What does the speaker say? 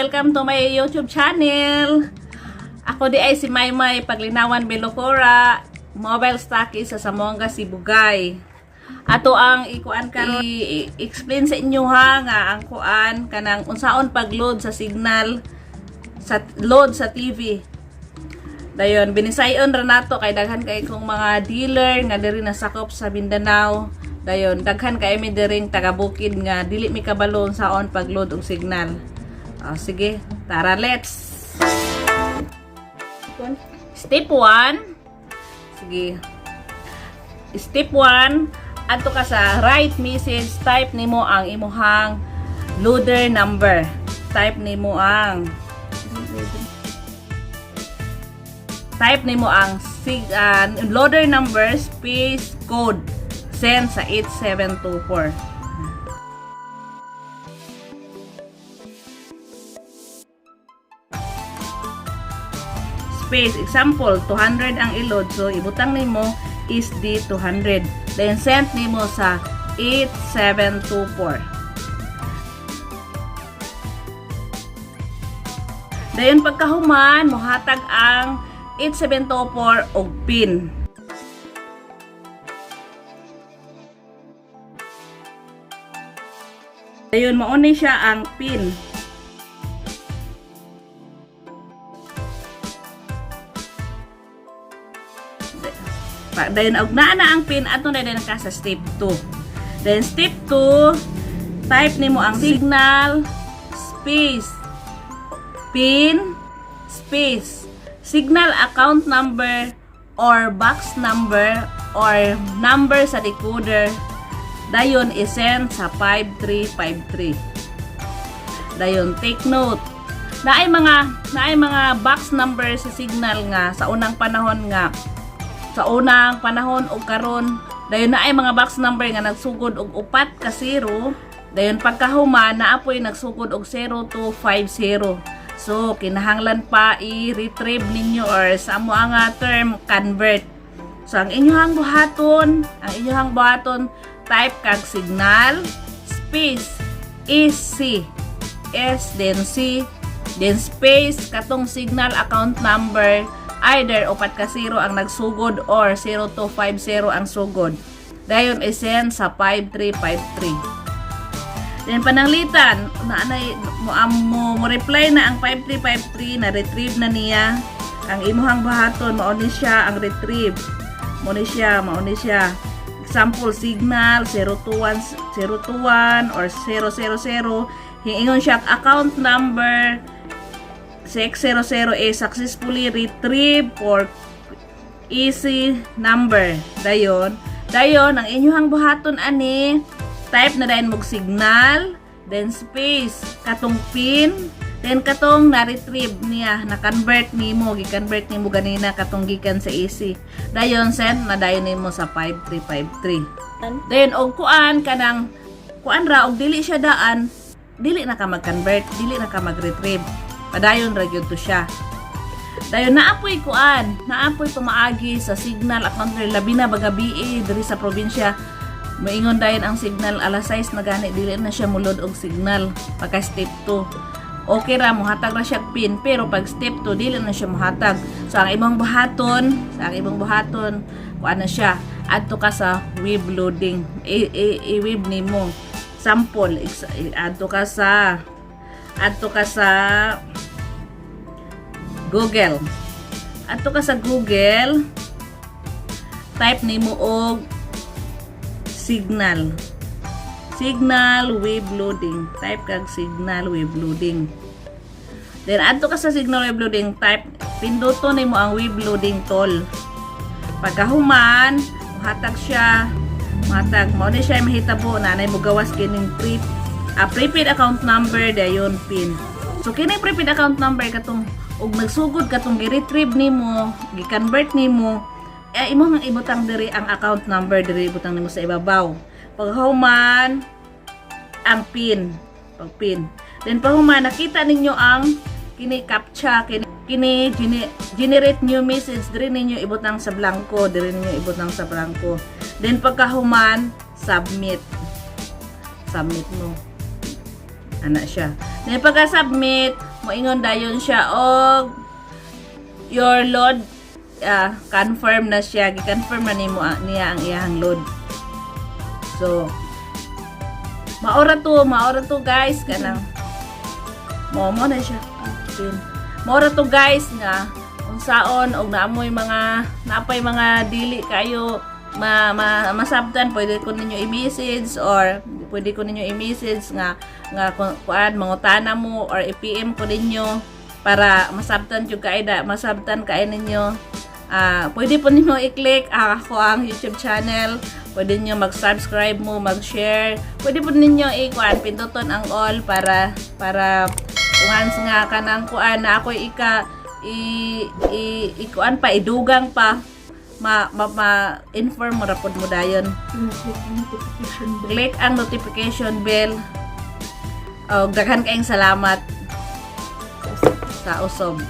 Welcome to my YouTube channel. Ako di ay si Maymay Paglinawan Belocora, mobile stockist sa Zamboanga, Sibugay. Ato ang ikuan karon, i-explain sa inyo ha nga ang kuan kanang unsaon pag-load sa signal sa load sa TV. Dayon binisayon ra nato kay daghan kay kong mga dealer nga diri nasakop sa Mindanao. Dayon daghan kay mi diring taga bukid nga dili mi kabalo unsaon pag-load og signal. Ah, sige, tara, let's. Step 1. Sige. Step 1, adto ka sa write message, type nimo ang imuhang loader number. Type nimo ang loader number space code, send sa 8724. Space, example, 200 ang i-load, so ibutang nimo is D 200, then send nimo sa 8724. Dayon pagkahuman, mohatag ang 8724 og PIN. Dayon mao ni siya ang PIN. Dayon og naa na ang PIN, ato na dayon ka sa step 2. Then step 2, type nimo ang signal space PIN space signal account number or box number or number sa decoder, dayon isend sa 5353. Dayon take note, naay mga box number sa signal nga sa unang panahon og karon. Dayon naay mga box number nga nagsugod og 000, dayon pagkahuman naa poy nagsugod og 0250. So kinahanglan pa i-retrieve ninyo or sa amo nga term, convert. So ang inyong buhaton, type kag signal space EC S then C then space katong signal account number, either 000 ang nagsugod or 0250 ang sugod. Dayon isend sa 5353. Then pananglitan, na anay mo reply na ang 5353, na retrieve na niya. Ang imuhang buhaton, mao ni siya ang retrieve. Mao ni siya, mao ni siya. Example, signal 021 021 or 000, hiingon siya account number 600 is successfully retrieved for easy number. Dayon, dayon ang inyong buhaton ani, type na dayon mog signal, then space katong PIN, then katong na-retrieve niya, na-convert nimo, gi-convert nimo ganina katong gikan sa AC. Dayon send na dayon nimo sa 5353. Then og kuan kanang kuan ra, og dili siya daan, dili na ka mag-convert, dili na ka mag-retrieve. Padayon ra gyud to siya. Dayon naapoy kuan, naapoy pamaagi sa signal account, labi na bagabi diri sa probinsya. Moingon dayon ang signal alas 6 na gani, dili na siya mulod og signal pagka step 2. Okay ra, muhatag ra siya PIN, pero pag step 2 dili na siya muhatag. So ang imong buhaton, kuan na siya, adto ka sa web loading. I-web nimo. Sample, adto ka sa Google. Adto ka sa Google, type nimo og signal. Signal web loading. Type kag signal web loading. Then adto ka sa signal web loading, type, pinduto nimo ang web loading tool. Pagkahuman, muhatag siya, muhatag mao ni siya mahitabo na anay mogawas kining prepaid account number, dayon PIN. So kini prepaid account number, katong og nagsugod katong gi-retrieve nimo, gi-convert nimo, eh, imo nga ibutang diri ang account number diri, ibutang nimo sa ibabaw. Paghuman, ang PIN, pag PIN. Then paghuman, nakita ninyo ang kini captcha, kini generate new message, diri ninyo ibutang sa blanco, diri ninyo ibutang sa blanco. Then pagkahuman, submit. Submit mo. Ana siya. Then pagka-submit, Moingon dayon siya og your load confirm na siya, gi-confirm na nimo niya ang iyang load. So maora to, guys, kanang mo mo na siya. Pin. Maora to, guys, nga unsaon og naamoy mga napay mga dili kayo ma masabtan, pwede ko ninyo i-message or pwede ko ninyo i-message nga kuan, mangutana mo or i-PM ko ninyo para masabtan jud kay da masabtan kay ninyo. Pwede po ninyo i-click ang ako ang YouTube channel. Pwede niyo mag-subscribe mo, mag-share. Pwede po ninyo i-kuan, pinduton ang all para once nga kanang kuan na ako ika i, i ikuan pa, idugang pa, ma inform mo ra pod mo dayon. Click ang notification bell. Click ang notification bell. Og daghan kayong salamat sa usob.